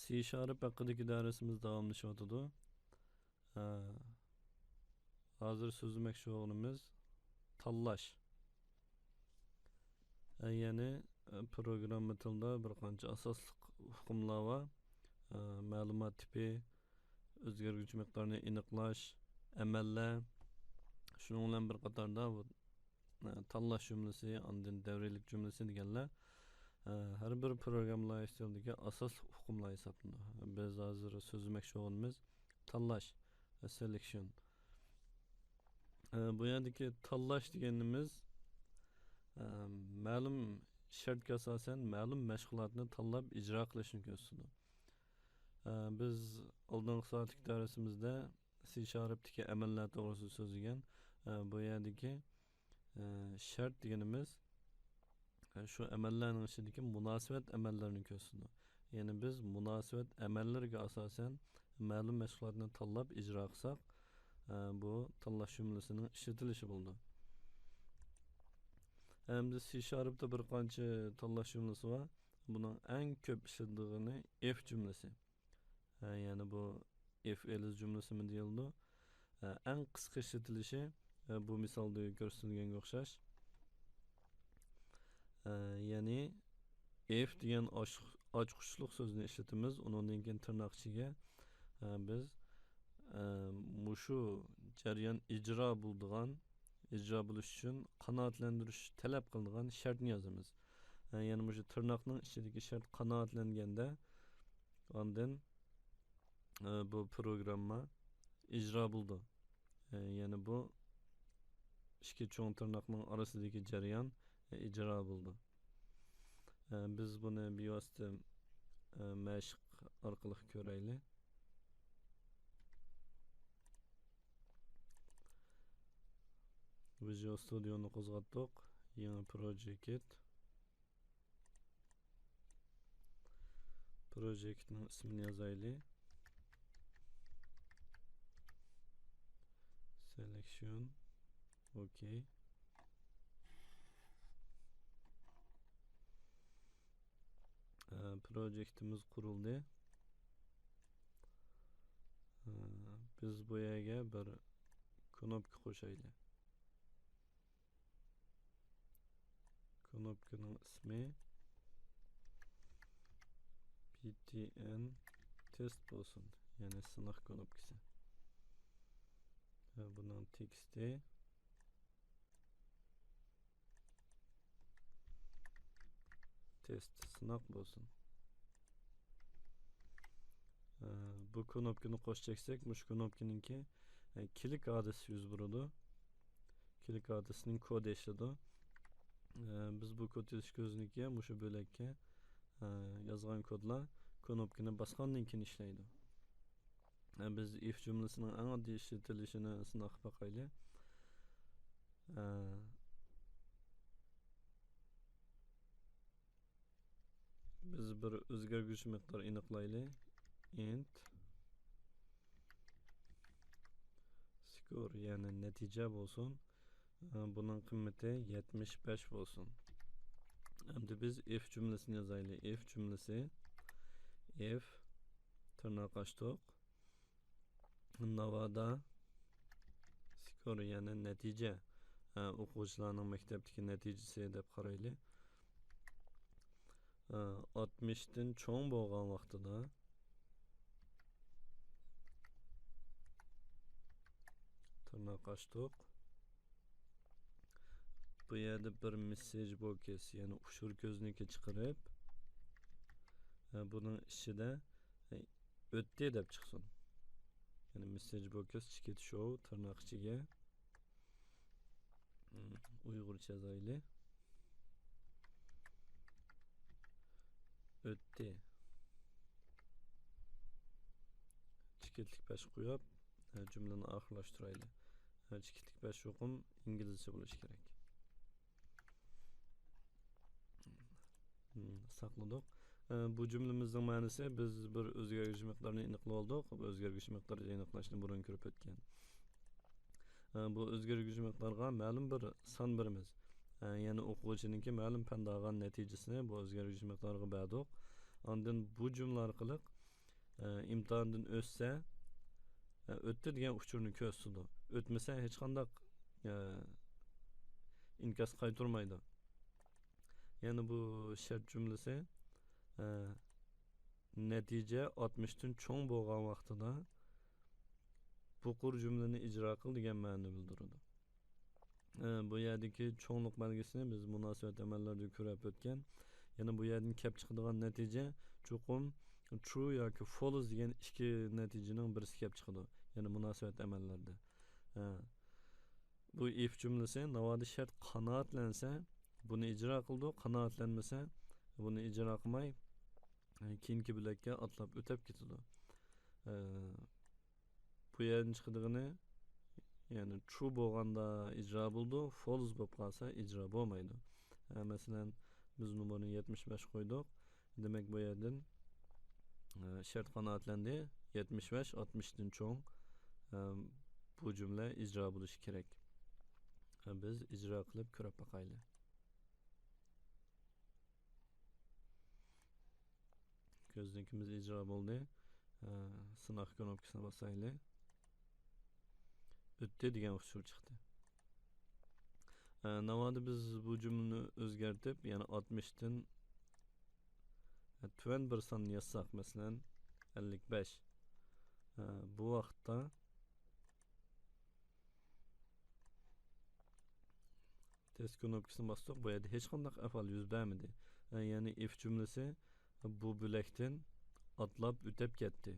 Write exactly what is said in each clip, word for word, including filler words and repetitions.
سى شارپ ھەققىدىكى دەرسىمىز داۋاملىشىۋاتىدۇ. ئە، ھازىر سۆزلىمەكچى بولغىنىمىز تاللاش. ئە، يەنى، ئە، پروگرامما تىلىدا بىر قانچە ئاساسلىق ئۇقۇملار بار. ئە، مەلۇمات تىپى، ئۆزگەرگۈچى مىقدارنى ئېنىقلاش، ئەمەللەر، شۇنىڭ بىلەن بىر قاتاردا بۇ، ئە، تاللاش جۈملىسى، ئاندىن دەۋرىيلىك جۈملىسى دېگەنلەر، ئە، ھەر بىر پروگرامما لايىھەسى تىلىدىكى ئاساسلىق ئۇقۇملار ھېسابلىنىدۇ. بىز ھازىر سۆزلىمەكچى بولغىنىمىز تاللاش، سېلېكشن. ئە، بۇ يەردىكى تاللاش دېگىنىمىز، ئە، مەلۇم شەرتكە ئاساسەن مەلۇم مەشغۇلاتنى تاللاپ ئىجرا قىلىشنى كۆرسىتىدۇ. ئە، بىز ئالدىنقى سائەتلىك دەرسىمىزدە سى شارپتىكى ئەمەللەر توغرىسىدا سۆزلىگەن. ئە، بۇ يەردىكى، ئە، شەرت دېگىنىمىز، ئە، شۇ ئەمەللەرنىڭ ئىچىدىكى مۇناسىۋەت ئەمەللىرىنى كۆرسىتىدۇ. يەنى بىز مۇناسىۋەت ئەمەللىرىگە ئاساسەن مەلۇم مەشغۇلاتنى تاللاپ ئىجرا قىلساق، ئە، بۇ تاللاش جۈملىسىنىڭ ئىشلىتىلىشى بولىدۇ. ئەمدى سى شارپتا بىر قانچە تاللاش جۈملىسى بار. بۇنىڭ ئەڭ كۆپ ئىشلىتىدىغىنى ئىف جۈملىسى. ئە، يەنى بۇ ئىف ئېلىس جۈملىسىمۇ دېيىلىدۇ. ئە، ئەڭ قىسقا ئىشلىتىلىشى، ئە، بۇ مىسالدا كۆرسىتىلگەنگە ئوخشاش. ئە، يەنى ئىف دېگەن ئاچ-، ئاچقۇچلۇق سۆزنى ئىشلىتىمىز، ئۇنىڭدىن كېيىن تىرناق ئىچىگە، ئە، بىز، ئە، مۇشۇ جەريان ئىجرا بولىدىغان، ئىجرا بولۇش ئۈچۈن قانائەتلەندۈرۈش تەلەپ قىلىنغان شەرتنى يازىمىز. ئە، يەنى مۇشۇ تىرناقنىڭ ئىچىدىكى شەرت قانائەتلەنگەندە، ئاندىن، ئە، بۇ پروگرامما ئىجرا بولىدۇ. ئە، يەنى بۇ ئىككى چوڭ تىرناقنىڭ ئارىسىدىكى جەريان، ئە، ئىجرا بولىدۇ. ئە، بىز بۇنى بىۋاسىتە، ئە، مەشىق ئارقىلىق كۆرەيلى. ۋىژۇئال ستۇدىيونى قوزغاتتۇق. يېڭى پروجېكت. پروجېكتنىڭ ئىسمىنى يازايلى. سېلېكشن. ئوكەي. ئە، پروجېكتىمىز قۇرۇلدى. ئە، بىز بۇ يەرگە بىر كنوپكا قوشايلى. كنوپكىنىڭ ئىسمى پى تى ئېن تېست بولسۇن، يەنى سىناق كنوپكىسى. ۋە بۇنىڭ تېكىستى تېست، سىناق بولسۇن. ئە، بۇ كنوپكىنى قوش چەكسەك، مۇشۇ كنوپكىنىڭكى، ئە، كىلىك ھادىسىسى يۈز بېرىدۇ. كىلىك ھادىسىسىنىڭ كودى ئىشلىدى. ئە، بىز بۇ كود يېزىش كۆزنىكى مۇشۇ بۆلەككە، ئە، يازغان كودلار كنوپكىنى باسقاندىن كېيىن ئىشلەيدۇ. ئە، بىز ئىف جۈملىسىنىڭ ئەڭ ئاددىي ئىشلىتىلىشىنى سىناق قىلىپ باقايلى. ئە، بىز بىر ئۆزگەرگۈچى مىقدار ئېنىقلايلى. ئىنت سكور، يەنى نەتىجە بولسۇن. ئە، بۇنىڭ قىممىتى يەتمىش بەش بولسۇن. ئەمدى بىز ئىف جۈملىسىنى يازايلى. ئىف جۈملىسى، ئىف، تىرناق ئاچتۇق، ناۋادا سكور، يەنى نەتىجە، ئە، ئوقۇغۇچىلارنىڭ مەكتەپتىكى نەتىجىسى دەپ قارايلى. ئە، ئاتمىشتىن چوڭ بولغان ۋاقتىدا تىرناق ئاچتۇق. بۇ يەردە بىر مېسسېج بوكس، يەنى ئۇچۇر كۆزنىكى چىقىرىپ، ئە، بۇنىڭ ئىچىدە، ئە، ئۆتتى دەپ چىقسۇن. يەنى مېسسېج بوكس چىكىت شوۋ تىرناق ئىچىگە. ئۇيغۇرچە يازايلى. ئۆتتى. چېكىتلىك پەش قويۇپ، جۈملىنى ئاخىرلاشتۇرايلى. چېكىتلىك پەش يۇقۇم ئىنگلىزچە بولۇشى كېرەك. ساقلىدۇق. بۇ جۈملىمىزنىڭ مەنىسى، بىز بىر ئۆزگەرگۈچى مىقدارنى ئېنىقلىۋالدۇق. بۇ ئۆزگەرگۈچى مىقدارنى ئېنىقلاشنى بۇرۇن كۆرۈپ ئۆتكەن. ئە، بۇ ئۆزگەرگۈچى مىقدارغا مەلۇم بىر سان بېرىمىز. ئە، يەنى ئوقۇغۇچىنىڭكى مەلۇم پەندە ئالغان نەتىجىسىنى بۇ ئۆزگەرگۈچى مىقدارغا بەردۇق. ئاندىن بۇ جۈملە ئارقىلىق، ئىمتىھاندىن ئۆتسە، ئۆتتى دېگەن ئۇچۇرنى كۆرسىتىدۇ. ئۆتمىسە، ھېچقانداق ئىنكاس قايتۇرمايدۇ. يەنى بۇ شەرت جۈملىسى، نەتىجە ئاتمىشتىن چوڭ بولغان ۋاقتىدا بۇ قۇر جۈملىنى ئىجرا قىل دېگەن مەنىنى بىلدۈرىدۇ. بۇ يەردىكى چوڭلۇق بەلگىسىنى بىز مۇناسىۋەت ئەمەللەردە كۆرۈپ ئۆتكەن. يەنى بۇ يەردىن كەپ چىقىدىغان نەتىجە چوقۇم true ياكى false دېگەن ئىككى نەتىجىنىڭ بىرسى كەپ چىقىدۇ. يەنى مۇناسىۋەت ئەمەللەردە. بۇ if جۈملىسى ناۋادا شەرت قانائەتلەنسە، بۇنى ئىجرا قىلىدۇ، قانائەتلەنمىسە، بۇنى ئىجرا قىلماي، كېيىنكى بۆلەككە ئاتلاپ ئۆتۈپ كېتىدۇ. بۇ يەردىن چىقىدىغىنى، يەنى true بولغاندا ئىجرا بولىدۇ، false بولۇپ قالسا ئىجرا بولمايدۇ. مەسىلەن، بىز نومۇرنى يەتمىش بەش قويدۇق. دېمەك، بۇ يەردىن، ئە، شەرت قانائەتلەندى. يەتمىش بەش ئاتمىشتىن چوڭ، ئە، بۇ جۈملە ئىجرا بولۇشى كېرەك. ئە، بىز ئىجرا قىلىپ كۆرۈپ باقايلى. كۆزنىكىمىز ئىجرا بولدى. ئە، سىناق كۇنۇپكىسىنى باسايلى. ئۆتتى دېگەن ئۇچۇر چىقتى. ئە، ناۋادا بىز بۇ جۈملىنى ئۆزگەرتىپ، يەنى ئاتمىشتىن، ئە، تۆۋەن بىر ساننى يازساق، مەسىلەن، ئەللىك بەش. ئە، بۇ ۋاقىتتا تېست كۇنۇپكىسىنى باستۇق، بۇ يەردە ھېچقانداق ئەھۋال يۈز بەرمىدى. ئە، يەنى if جۈملىسى بۇ بۆلەكتىن ئاتلاپ ئۆتۈپ كەتتى.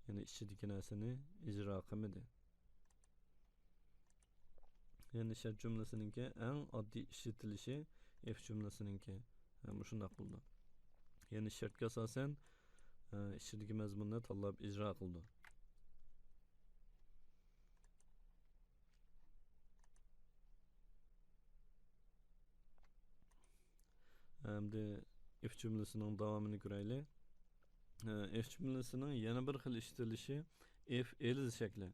يەنى ئىچىدىكى نەرسىنى ئىجرا قىلمىدى. يەنى شەرت جۈملىسىنىڭكى ئەڭ ئاددىي ئىشلىتىلىشى if جۈملىسىنىڭكى، ھە، مۇشۇنداق بولىدۇ. يەنى شەرتكە ئاساسەن، ئە، ئىچىدىكى مەزمۇننى تاللاپ ئىجرا قىلىدۇ. ئەمدى if جۈملىسىنىڭ داۋامىنى كۆرەيلى. ئە، if جۈملىسىنىڭ يەنە بىر خىل ئىشلىتىلىشى if else شەكلى.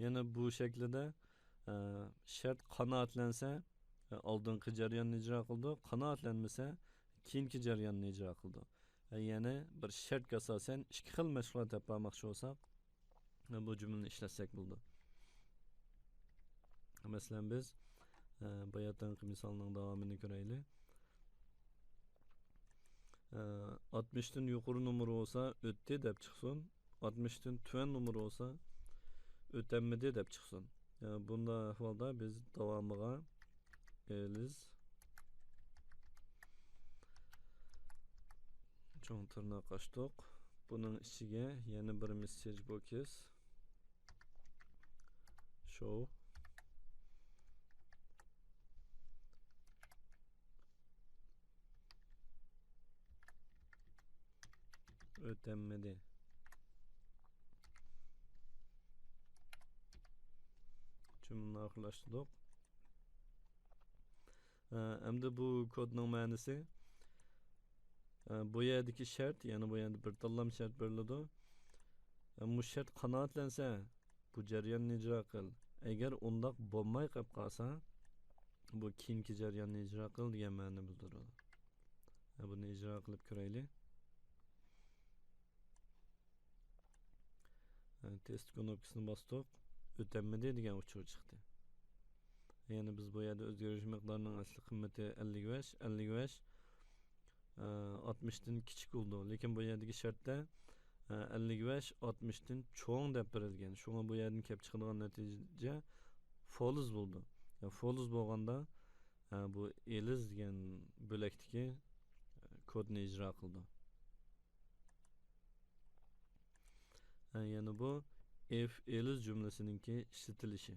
يەنە بۇ شەكلىدە، ئە، شەرت قانائەتلەنسە، ئە، ئالدىنقى جەرياننى ئىجرا قىلىدۇ، قانائەتلەنمىسە، كېيىنكى جەرياننى ئىجرا قىلىدۇ. ئە، يەنى بىر شەرتكە ئاساسەن ئىككى خىل مەشغۇلات دەپ بارماقچى بولساق، بۇ جۈملىنى ئىشلەتسەك بولىدۇ. مەسىلەن، بىز، ئە، باياتىنقى مىسالنىڭ داۋامىنى كۆرەيلى. ئە، ئاتمىشتىن يۇقىرى نومۇر بولسا، ئۆتتى دەپ چىقسۇن. ئاتمىشتىن تۆۋەن نومۇر بولسا، ئۆتەلمىدى دەپ چىقسۇن. ئە، بۇنداق ئەھۋالدا بىز داۋامىغا else چوڭ تىرناق ئاچتۇق. بۇنىڭ ئىچىگە يەنە بىر message box show ئۆتەلمىدى. جۈملىنى ئاخىرلاشتۇردۇق. ئە، ئەمدى بۇ كودنىڭ مەنىسى، ئە، بۇ يەردىكى شەرت، يەنى بۇ يەردە بىر تاللام شەرت بېرىلىدۇ. ئە، مۇشۇ شەرت قانائەتلەنسە، بۇ جەرياننى ئىجرا قىل. ئەگەر ئۇنداق بولماي قېلىپ قالسا، بۇ كېيىنكى جەرياننى ئىجرا قىل دېگەن مەنىنى بىلدۈرىدۇ. ئە، بۇنى ئىجرا قىلىپ كۆرەيلى. تېست كۇنۇپكىسىنى باستۇق. ئۆتەلمىدى دېگەن ئۇچۇر چىقتى. يەنى بىز بۇ يەردە ئۆزگىرىش مىقدارىنىڭ ئەسلى قىممىتى ئەللىك بەش، ئەللىك بەش، ئە، ئاتمىشتىن كىچىك بولىدۇ. لېكىن بۇ يەردىكى شەرتتە، ئە، ئەللىك بەش ئاتمىشتىن چوڭ دەپ بېرىلگەن. شۇڭا بۇ يەردىن كېلىپ چىقىدىغان نەتىجە فولس بولىدۇ. يا، فولس بولغاندا، ئە، بۇ ئېلىز دېگەن بۆلەكتىكى، ئە، كودنى ئىجرا قىلىدۇ. ھە، يەنە بۇ ئىف ئېلىز جۈملىسىنىڭكى ئىشلىتىلىشى.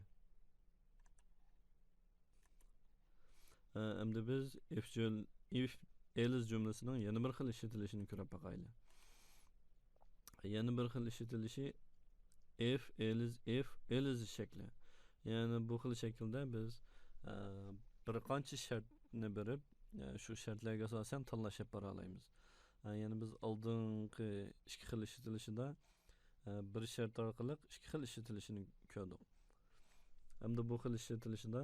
ھە، ئەمدى بىز ئىف جۈل-، ئىف ئېلىز جۈملىسىنىڭ يەنە بىر خىل ئىشلىتىلىشىنى كۆرۈپ باقايلى. يەنە بىر خىل ئىشلىتىلىشى ئىف ئېلىز، ئىف ئېلىز شەكلى. يەنى بۇ خىل شەكىلدە بىز، ئە، بىر قانچە شەرتنى بېرىپ، ئە، شۇ شەرتلەرگە ئاساسەن تاللاش ئېلىپ بارالايمىز. ئە، يەنى بىز ئالدىنقى ئىككى خىل ئىشلىتىلىشىدا، ئە، بىر شەرت ئارقىلىق ئىككى خىل ئىشلىتىلىشىنى كۆردۇق. ئەمدى بۇ خىل ئىشلىتىلىشىدا،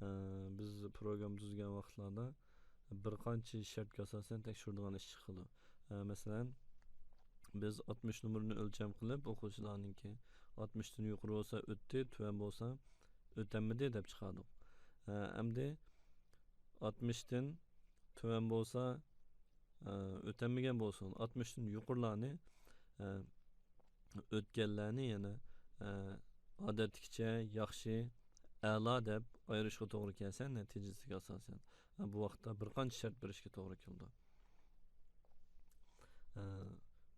ئە، بىز پروگرامما تۈزگەن ۋاقىتلاردا بىر قانچە شەرتكە ئاساسەن تەكشۈرىدىغان ئىش چىقىدۇ. ئە، مەسىلەن، بىز ئاتمىش نومۇرىنى ئۆلچەم قىلىپ، ئوقۇغۇچىلارنىڭكى ئاتمىشتىن يۇقىرى بولسا ئۆتتى، تۆۋەن بولسا ئۆتەلمىدى دەپ چىقاردۇق. ئە، ئەمدى ئاتمىشتىن تۆۋەن بولسا، ئە، ئۆتەلمىگەن بولسۇن. ئاتمىشتىن يۇقىرىلارنى، ئە، ئۆتكەنلەرنى يەنە، ئە، ئادەتتىكىچە ياخشى، ئەلا دەپ ئايرىشقا توغرا كەلسە، نەتىجىسىگە ئاساسەن. ئە، بۇ ۋاقىتتا بىر قانچە شەرت بېرىشكە توغرا كېلىدۇ. ئە،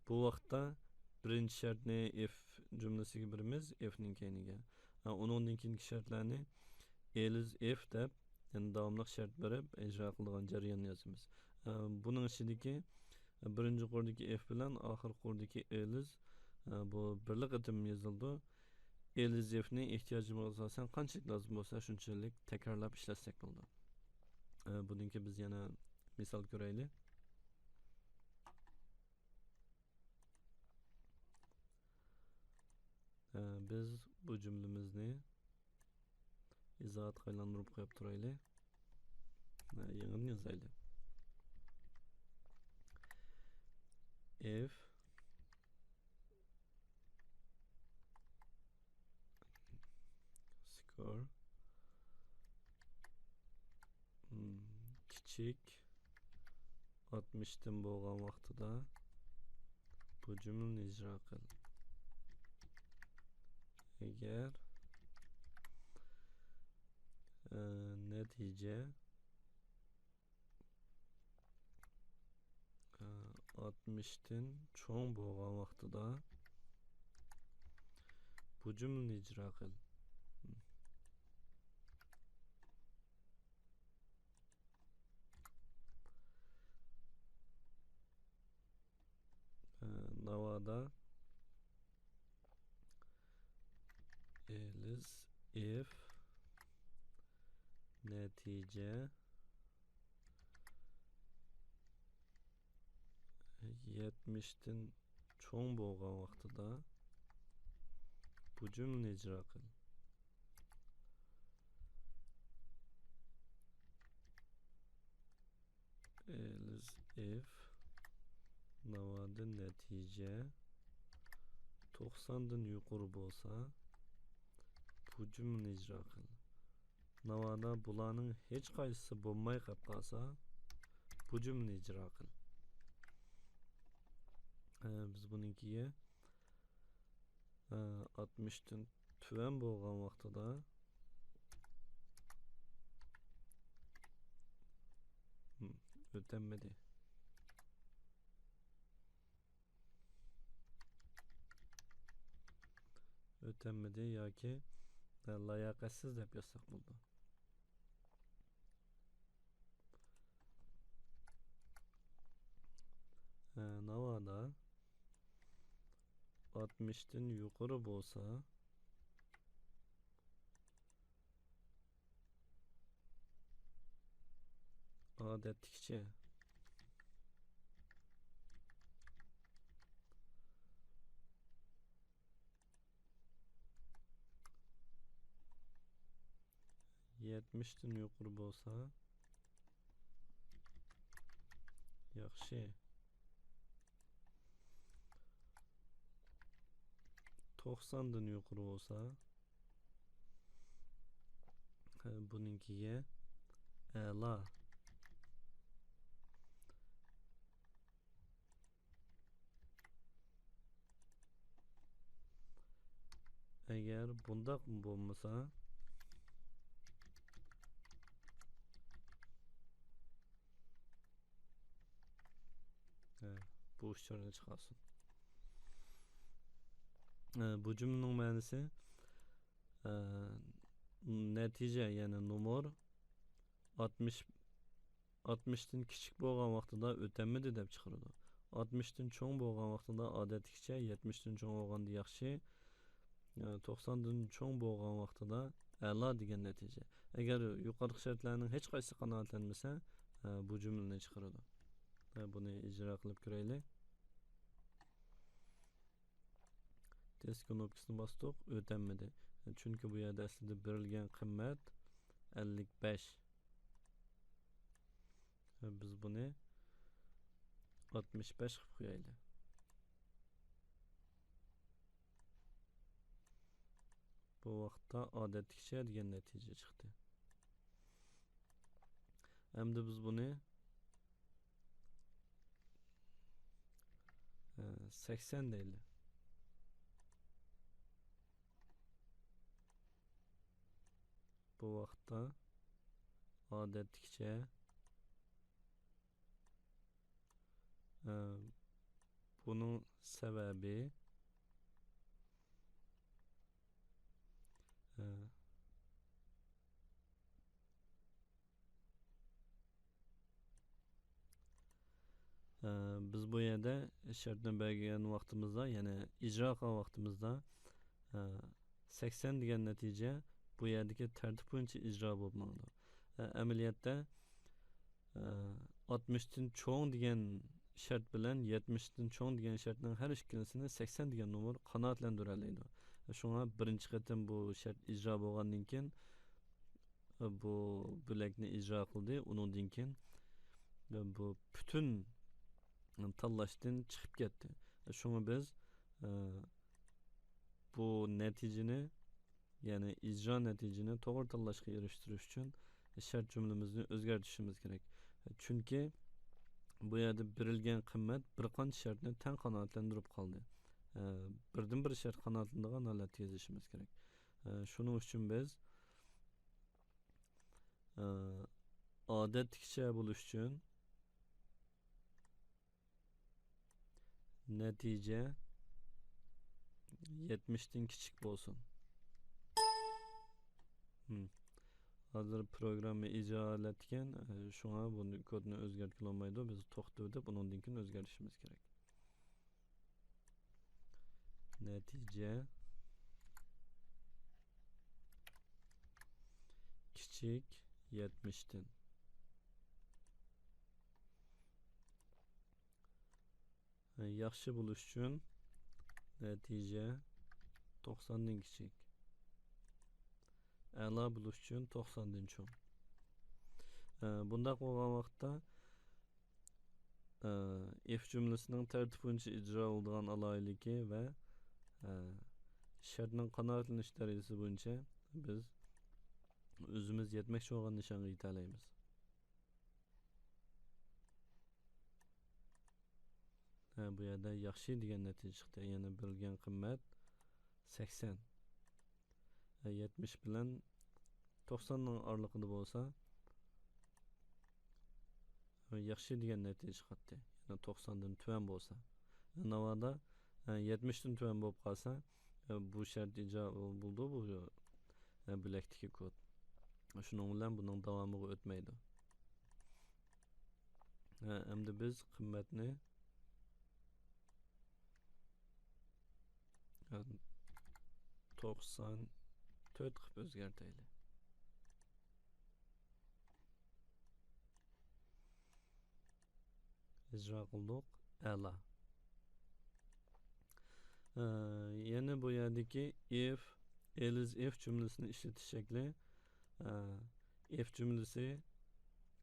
بۇ ۋاقىتتا بىرىنچى شەرتنى ئىف جۈملىسىگە بېرىمىز، ئىفنىڭ كەينىگە. ئە، ئۇنىڭدىن كېيىنكى شەرتلەرنى ئېلىز ئىف دەپ، يەنە داۋاملىق شەرت بېرىپ ئىجرا قىلىدىغان جەرياننى يازىمىز. ئە، بۇنىڭ ئىچىدىكى بىرىنچى قۇردىكى ئىف بىلەن ئاخىرقى قۇردىكى ئېلىز، ئە، بۇ بىرلا قېتىم يېزىلىدۇ. ئېلىز ئىفنى ئېھتىياجىمىزغا ئاساسەن قانچىلىك لازىم بولسا، شۇنچىلىك تەكرارلاپ ئىشلەتسەك بولىدۇ. ئە، بۇنىڭكى بىز يەنە مىسال كۆرەيلى. ئە، بىز بۇ جۈملىمىزنى ئىزاھاتقا ئايلاندۇرۇپ قويۇپ تۇرايلى. ھە، يېڭىدىن يازايلى. If score، م، كىچىك ئاتمىشتىن بولغان ۋاقتىدا بۇ جۈملىنى ئىجرا قىل. ئەگەر، ئە، نەتىجە، ئە، ئاتمىشتىن چوڭ بولغان ۋاقتىدا بۇ جۈملىنى ئىجرا قىل. ئە، ناۋادا ئېلىز ئىف نەتىجە يەتمىشتىن چوڭ بولغان ۋاقتىدا بۇ جۈملىنى ئىجرا قىل. ئېلىز ئىف ناۋادا نەتىجە توقساندىن يۇقىرى بولسا، بۇ جۈملىنى ئىجرا قىل. ناۋادا بۇلارنىڭ ھېچقايسىسى بولماي قېلىپ قالسا، بۇ جۈملىنى ئىجرا قىل. ئە، بىز بۇنىڭكىگە، ئە، ئاتمىشتىن تۆۋەن بولغان ۋاقتىدا، م، ئۆتەلمىدى. ئۆتەلمىدى ياكى، ئە، لاياقەتسىز دەپ يازساق بولىدۇ. ئە، ناۋادا ئاتمىشتىن يۇقىرى بولسا، ئادەتتىكىچە يەتمىشتىن يۇقىرى بولسا، ياخشى. توقساندىن يۇقىرى بولسا، ھە، بۇنىڭكىگە ئەلا. ئەگەر بۇنداق بولمىسا، ھە، بۇ ئۇچۇرنى چىقارسۇن. ھە، بۇ جۈملىنىڭ مەنىسى، ھە، نەتىجە، يەنى نومۇر ئاتمىش، ئاتمىشتىن كىچىك بولغان ۋاقتىدا ئۆتەلمىدى دەپ چىقىرىدۇ. ئاتمىشتىن چوڭ بولغان ۋاقتىدا ئادەتتىكىچە، يەتمىشتىن چوڭ بولغاندا ياخشى، ئە، توقساندىن چوڭ بولغان ۋاقتىدا ئەلا دېگەن نەتىجە. ئەگەر يۇقىرىقى شەرتلەرنىڭ ھېچقايسىسى قانائەتلەنمىسە، ئە، بۇ جۈملىنى چىقىرىدۇ. ئە، بۇنى ئىجرا قىلىپ كۆرەيلى. تېست كۇنۇپكىسىنى باستۇق، ئۆتەلمىدى. چۈنكى بۇ يەردە ئەسلىدە بېرىلگەن قىممەت ئەللىك بەش. بىز بۇنى ئاتمىش بەش قىلىپ قويايلى. بۇ ۋاقىتتا ئادەتتىكىچە دېگەن نەتىجە چىقتى. ئەمدى بىز بۇنى، ئە، سەكسەن دەيلى. بۇ ۋاقىتتا ئادەتتىكىچە، ئە، بۇنىڭ سەۋەبى، ئە، ئە، بىز بۇ يەردە شەرتنى بەلگىلىگەن ۋاقتىمىزدا، يەنى ئىجرا قىلغان ۋاقتىمىزدا، ئە، سەكسەن دېگەن نەتىجە بۇ يەردىكى تەرتىپ بويىچە ئىجرا بولۇپ ماڭىدۇ. ئە، ئەمەلىيەتتە، ئە، ئاتمىشتىن چوڭ دېگەن شەرت بىلەن يەتمىشتىن چوڭ دېگەن شەرتنىڭ ھەر ئىككىلىسىنى سەكسەن دېگەن نومۇر قانائەتلەندۈرەلەيدۇ. شۇڭا بىرىنچى قېتىم بۇ شەرت ئىجرا بولغاندىن كېيىن، بۇ بۆلەكنى ئىجرا قىلدى. ئۇنىڭدىن كېيىن بۇ پۈتۈن تاللاشتىن چىقىپ كەتتى. شۇڭا بىز، ئە، بۇ نەتىجىنى، يەنى ئىجرا نەتىجىنى توغرا تاللاشقا ئېرىشتۈرۈش ئۈچۈن شەرت جۈملىمىزنى ئۆزگەرتىشىمىز كېرەك. چۈنكى بۇ يەردە بېرىلگەن قىممەت بىر قانچە شەرتنى تەڭ قانائەتلەندۈرۈپ قالدى. ئە، بىردىنبىر شەرت قانائەتلىنىدىغان ھالەتكە يېزىشىمىز كېرەك. ئە، شۇنىڭ ئۈچۈن بىز، ئە، ئادەتتىكىچە بولۇش ئۈچۈن نەتىجە يەتمىشتىن كىچىك بولسۇن. ھىم. ھازىر پروگرامما ئىجرا ھالەتتىكەن، شۇڭا بۇ كودنى ئۆزگەرتكىلى بولمايدۇ. بىز توختىتىۋېتىپ، ئۇنىڭدىن كېيىن ئۆزگەرتىشىمىز كېرەك. نەتىجە كىچىك يەتمىشتىن. ياخشى بولۇش ئۈچۈن نەتىجە توقساندىن كىچىك. ئەلا بولۇش ئۈچۈن توقساندىن چوڭ. ئە، بۇنداق بولغان ۋاقىتتا، ئە، ئىف جۈملىسىنىڭ تەرتىپ بويىچە ئىجرا بولىدىغان ئالاھىدىلىكى ۋە، ئە، شەرتنىڭ قانائەتلىنىش دەرىجىسى بويىچە بىز ئۆزىمىز يەتمەكچى بولغان نىشانغا يېتەلەيمىز. ھە، بۇ يەردە ياخشى دېگەن نەتىجە چىقتى. يەنى بېرىلگەن قىممەت سەكسەن. ھە، يەتمىش بىلەن توقساننىڭ ئارىلىقىدا بولسا، ھە، ياخشى دېگەن نەتىجە چىقاتتى. يەنى توقساندىن تۆۋەن بولسا. ناۋادا، ھە، يەتمىشتىن تۆۋەن بولۇپ قالسا، ھە، بۇ شەرت ئىجرا بولىدۇ، بۇ، ھە، بۆلەكتىكى كود. شۇنىڭ بىلەن بۇنىڭ داۋامىغا ئۆتمەيدۇ. ھە، ئەمدى بىز قىممەتنى، ھە، توقسان تۆت قىلىپ ئۆزگەرتەيلى. ئىجرا قىلدۇق. ئەلا. ئە، يەنە بۇ يەردىكى ئىف، ئېلىز ئىف جۈملىسىنى ئىشلىتىش شەكلى. ئە، ئىف جۈملىسى،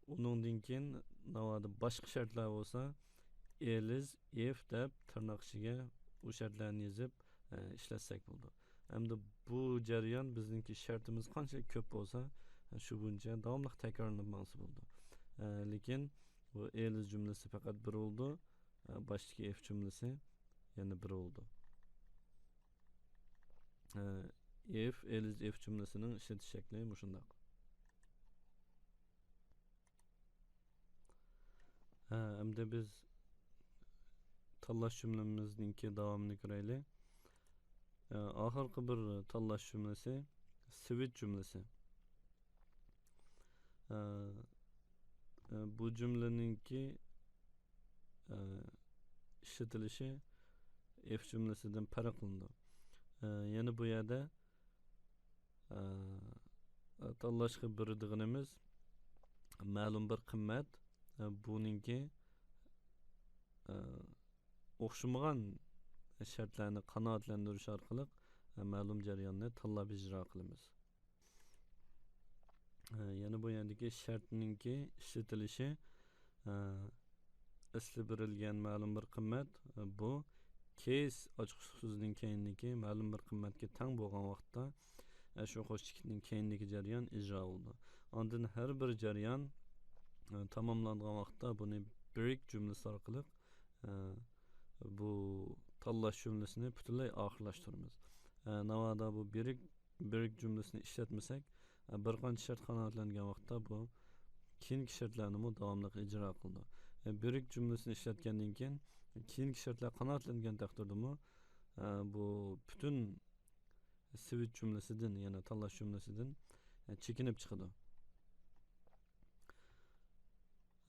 ئۇنىڭدىن كېيىن ناۋادا باشقا شەرتلەر بولسا، ئېلىز ئىف دەپ تىرناق ئىچىگە ئۇ شەرتلەرنى يېزىپ، ئە، ئىشلەتسەك بولىدۇ. ئەمدى بۇ جەريان بىزنىڭكى شەرتىمىز قانچىلىك كۆپ بولسا، شۇ بويىچە داۋاملىق تەكرارلىنىپ ماڭسا بولىدۇ. ئە، لېكىن بۇ ئېلىز جۈملىسى پەقەت بىر بولىدۇ. ئە، باشتىكى ئىف جۈملىسى يەنە بىر بولىدۇ. ئە، ئىف، ئېلىز ئىف جۈملىسىنىڭ ئىشلىتىش شەكلى مۇشۇنداق. ھە، ئەمدى بىز تاللاش جۈملىمىزنىڭكى داۋامىنى كۆرەيلى. ئە، ئاخىرقى بىر تاللاش جۈملىسى سۋىچ جۈملىسى. ئە، ئە، بۇ جۈملىنىڭكى، ئە، ئىشلىتىلىشى ئىف جۈملىسىدىن پەرقلىنىدۇ. ئە، يەنە بۇ يەردە، ئە، تاللاشقا بېرىدىغىنىمىز مەلۇم بىر قىممەت، ئە، بۇنىڭكى، ئە، ئوخشىمىغان شەرتلەرنى قانائەتلەندۈرۈش ئارقىلىق، ئە، مەلۇم جەرياننى تاللاپ ئىجرا قىلىمىز. ئە، يەنە بۇ يەردىكى شەرتنىڭكى ئىشلىتىلىشى، ئە، ئەسلى بېرىلگەن مەلۇم بىر قىممەت، ئە، بۇ كېيس ئاچقۇچلۇق سۆزىنىڭ كەينىدىكى مەلۇم بىر قىممەتكە تەڭ بولغان ۋاقىتتا، ئە، شۇ قوش چېكىتنىڭ كەينىدىكى جەريان ئىجرا بولىدۇ. ئاندىن ھەر بىر جەريان، ئە، تاماملانغان ۋاقىتتا بۇنى بىرىك جۈملىسى ئارقىلىق، ئە، بۇ تاللاش جۈملىسىنى پۈتۈنلەي ئاخىرلاشتۇرىمىز. ئە، ناۋادا بۇ بىرىك، بىرىك جۈملىسىنى ئىشلەتمىسەك، ئە، بىر قانچە شەرت قانائەتلەنگەن ۋاقىتتا بۇ كېيىنكى شەرتلەرنىمۇ داۋاملىق ئىجرا قىلىدۇ. ئە، بىرىك جۈملىسىنى ئىشلەتكەندىن كېيىن، كېيىنكى شەرتلەر قانائەتلەنگەن تەقدىردىمۇ، ئە، بۇ پۈتۈن سۋىچ جۈملىسىدىن، يەنى تاللاش جۈملىسىدىن، ئە، چېكىنىپ چىقىدۇ.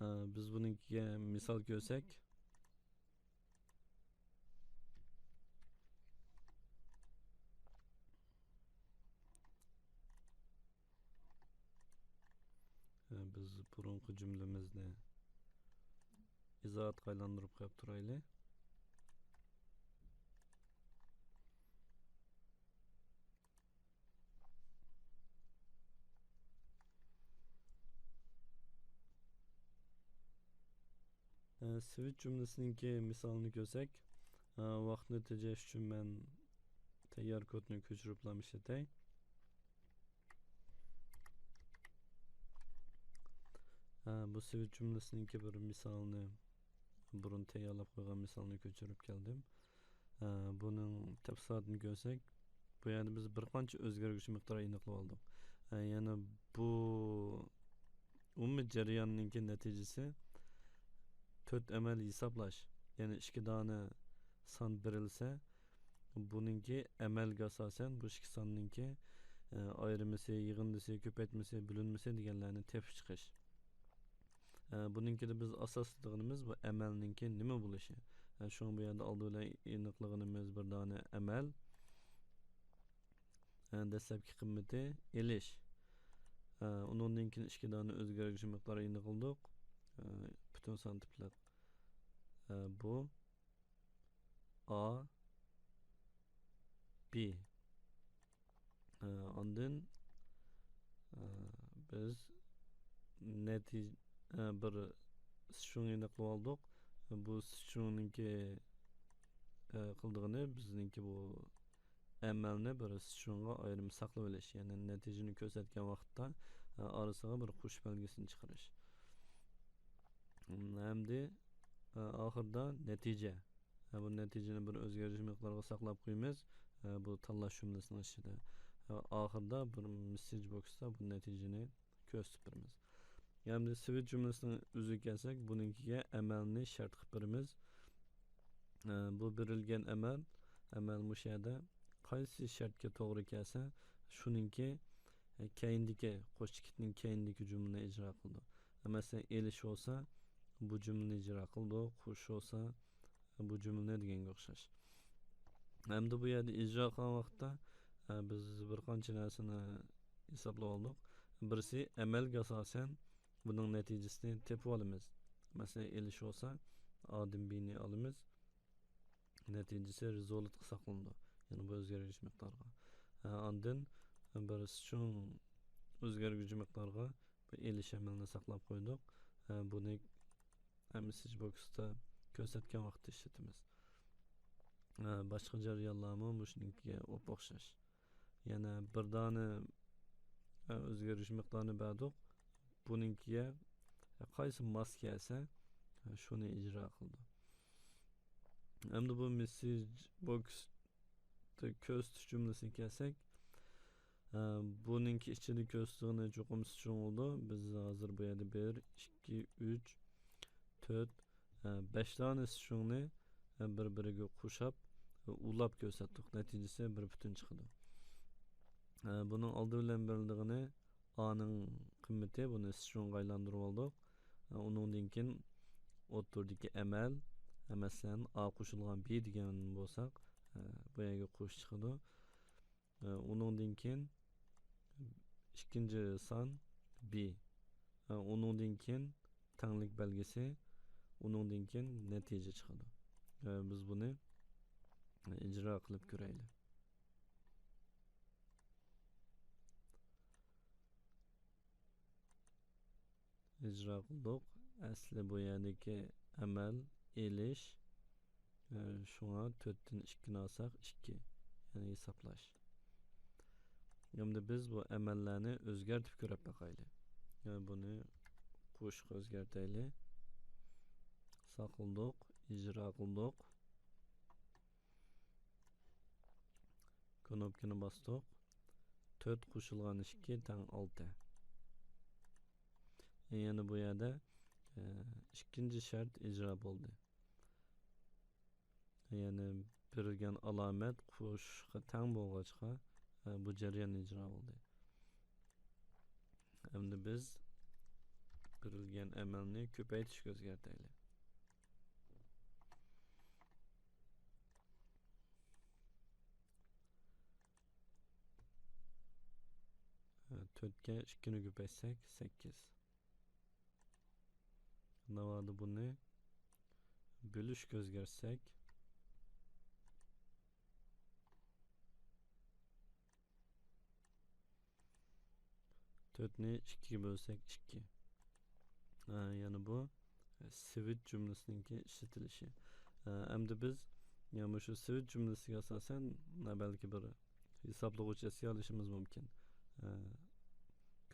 ئە، بىز بۇنىڭكىگە مىسال كۆرسەك، ئە، بىز بۇرۇنقى جۈملىمىزنى ئىزاھاتقا ئايلاندۇرۇپ قويۇپ تۇرايلى. ئە، سۋىچ جۈملىسىنىڭكى مىسالىنى كۆرسەك، ئە، ۋاقىتنى تېجەش ئۈچۈن مەن تەييار كودنى كۆچۈرۈپلا ئىشلىتەي. ئە، بۇ سۋىچ جۈملىسىنىڭكى بىر مىسالىنى، بۇرۇن تەييارلاپ قويغان مىسالنى كۆچۈرۈپ كەلدىم. ئە، بۇنىڭ تەپسىلاتىنى كۆرسەك، بۇ يەردە بىز بىر قانچە ئۆزگەرگۈچ مىقدار ئېنىقلىۋالدۇق. ئە، يەنى بۇ ئومۇمىي جەرياننىڭكى نەتىجىسى تۆت ئەمەل ھېسابلاش، يەنى ئىككى دانە سان بېرىلسە، بۇنىڭكى ئەمەلگە ئاساسەن بۇ ئىككى ساننىڭكى، ئە، ئايرىمىسى، يىغىندىسى، كۆپەيتمىسى، بۆلۈنمىسى دېگەنلەرنى تېپىپ چىقىش. ئە، بۇنىڭكىدە بىز ئاساسلىدىغىنىمىز بۇ ئەمەلنىڭكى نېمە بولۇشى. ئە، شۇڭا بۇ يەردە ئالدى بىلەن ئېنىقلىغىنىمىز بىر دانە ئەمەل. ئە، دەسلەپكى قىممىتى ئېلىش. ئە، ئۇنىڭدىن كېيىن ئىككى دانە ئۆزگەرگۈچ مىقدار ئېنىقلىدۇق. ئە، پۈتۈن سان تىپلىق. ئە، بۇ ئا، بى. ئە، ئاندىن، ئە، بىز نەتىج-، ئە، بىر سترىڭ ئېنىقلىۋالدۇق. بۇ سترىڭنىڭكى، ئە، قىلىدىغىنى بىزنىڭكى بۇ ئەمەلنى بىر سترىڭغا ئايرىم ساقلىۋېلىش، يەنى نەتىجىنى كۆرسەتكەن ۋاقىتتا، ئە، ئارىسىغا بىر قوش بەلگىسىنى چىقىرىش. ئەمدى، ئە، ئاخىرىدا نەتىجە. ئە، بۇ نەتىجىنى بىر ئۆزگەرگۈچ مىقدارغا ساقلاپ قويىمىز. ئە، بۇ تاللاش جۈملىسىنىڭ ئىچىدە. ئە، ئاخىرىدا بىر مېسسېج بوكستا بۇ نەتىجىنى كۆرسىتىپ بېرىمىز. ئەمدى سۋىچ جۈملىسىنىڭ ئۆزىگە كەلسەك، بۇنىڭكىگە ئەمەلنى شەرت قىلىپ بېرىمىز. ئە، بۇ بېرىلگەن ئەمەل، ئەمەل مۇشۇ يەردە قايسى شەرتكە توغرا كەلسە، شۇنىڭكى، ئە، كەينىدىكى، قوش چېكىتنىڭ كەينىدىكى جۈملىنى ئىجرا قىلىدۇ. مەسىلەن، ئېلىش بولسا، بۇ جۈملىنى ئىجرا قىلىدۇ، قوشۇش بولسا، بۇ جۈملىنى دېگەنگە ئوخشاش. ئەمدى بۇ يەردە ئىجرا قىلغان ۋاقىتتا، ئە، بىز بىر قانچە نەرسىنى ھېسابلاپ ئالدۇق. بىرسى، ئەمەلگە ئاساسەن بۇنىڭ نەتىجىسىنى تېپىپ ئالىمىز. مەسىلەن، ئېلىش بولسا، ئادىن بىنى ئالىمىز. نەتىجىسى رېزۇلتقا ساقلىنىدۇ. يەنى بۇ ئۆزگەرگۈچ مىقدارغا. ئە، ئاندىن بىر سترىڭ ئۆزگەرگۈچ مىقدارغا بۇ ئېلىش ئەمەلنى ساقلاپ قويدۇق. ئە، بۇنى مېسسېج بوكستا كۆرسەتكەن ۋاقىتتا ئىشلىتىمىز. ئە، باشقا جەريانلارمۇ مۇشۇنىڭكىگە ئوپئوخشاش. يەنە بىر دانە، ئە، ئۆزگەرگۈچ مىقدارنى بەردۇق. بۇنىڭكىگە قايسى ماس كەلسە، ئە، شۇنى ئىجرا قىلىدۇ. ئەمدى بۇ مېسسېج بوكس كۆرسىتىش جۈملىسىگە كەلسەك، ئە، بۇنىڭكى ئىچىدە كۆرسىتىدىغىنى چوقۇم سترىڭ بولىدۇ. بىز ھازىر بۇ يەردە بىر، ئىككى، ئۈچ، تۆت، ئە، بەش دانە سترىڭنى، ئە، بىر-بىرىگە قوشاپ، ئۇلاپ كۆرسەتتۇق. نەتىجىسى بىر پۈتۈن چىقىدۇ. ئە، بۇنىڭ ئالدى بىلەن بېرىلىدىغىنى ئانىڭ قىممىتى، بۇنى سترىڭغا ئايلاندۇرۇپ ئالدۇق. ئە، ئۇنىڭدىن كېيىن ئوتتۇرىدىكى ئەمەل، ئە، مەسىلەن، ئا قوشۇلغان بى دېگەن بولساق، ئە، بۇ يەرگە قوش چىقىدۇ. ئە، ئۇنىڭدىن كېيىن ئىككىنچى سان بى. ئە، ئۇنىڭدىن كېيىن تەڭلىك بەلگىسى، ئۇنىڭدىن كېيىن نەتىجە چىقىدۇ. ئە، بىز بۇنى ئىجرا قىلىپ كۆرەيلى. ئىجرا قىلدۇق. ئەسلى بۇ يەردىكى ئەمەل ئېلىش. ئە، شۇڭا تۆتتىن ئىككىنى ئالساق، ئىككى. يەنى ھېسابلاش. ئەمدى بىز بۇ ئەمەللەرنى ئۆزگەرتىپ كۆرۈپ باقايلى. يەنى بۇنى قوشۇق ئۆزگەرتەيلى. ساقلىدۇق، ئىجرا قىلدۇق. كنوپكىنى باستۇق. تۆت قوشۇلغان ئىككى تەڭ ئالتە. يەنى بۇ يەردە، ئە، ئىككىنچى شەرت ئىجرا بولدى. يەنى بېرىلگەن ئالامەت قوشۇشقا تەڭ بولغاچقا، ئە، بۇ جەريان ئىجرا بولدى. ئەمدى بىز بېرىلگەن ئەمەلنى كۆپەيتىشكە ئۆزگەرتەيلى. تۆتكە ئىككىنى كۆپەيتسەك، سەككىز. ناۋادا بۇنى بۆلۈشكە ئۆزگەرتسەك، تۆتنى ئىككىگە بۆلسەك، ئىككى. ئە، يەنى بۇ، ئە، سىۋىت جۈملىسىنىڭكى ئىشلىتىلىشى. ئە، ئەمدى بىز، يا، مۇشۇ سىۋىت جۈملىسىگە ئاساسەن، ئە، بەلكى بىر ھېسابلىغۇچ ياسىيالىشىمىز مۇمكىن. ئە،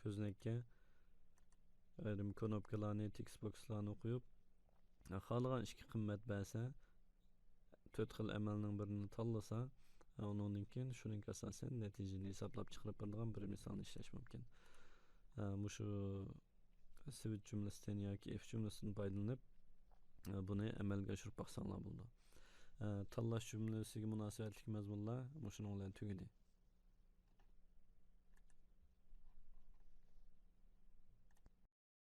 كۆزنەككە ئايرىم كنوپكىلارنى، تېكىست بوكسلارنى قويۇپ، ئە، خالىغان ئىككى قىممەت بەرسە، تۆت خىل ئەمەلنىڭ بىرىنى تاللىسا، ئە، ئۇنىڭدىن كېيىن شۇنىڭغا ئاساسەن نەتىجىنى ھېسابلاپ چىقىرىپ بېرىدىغان بىر مىسالنى ئىشلەش مۇمكىن. ئە، مۇشۇ سىۋىت جۈملىسىدىن ياكى ئىف جۈملىسىدىن پايدىلىنىپ، ئە، بۇنى ئەمەلگە ئاشۇرۇپ باقساڭلار بولىدۇ. ئە، تاللاش جۈملىسىگە مۇناسىۋەتلىك مەزمۇنلار مۇشۇنىڭ بىلەن تۈگىدى.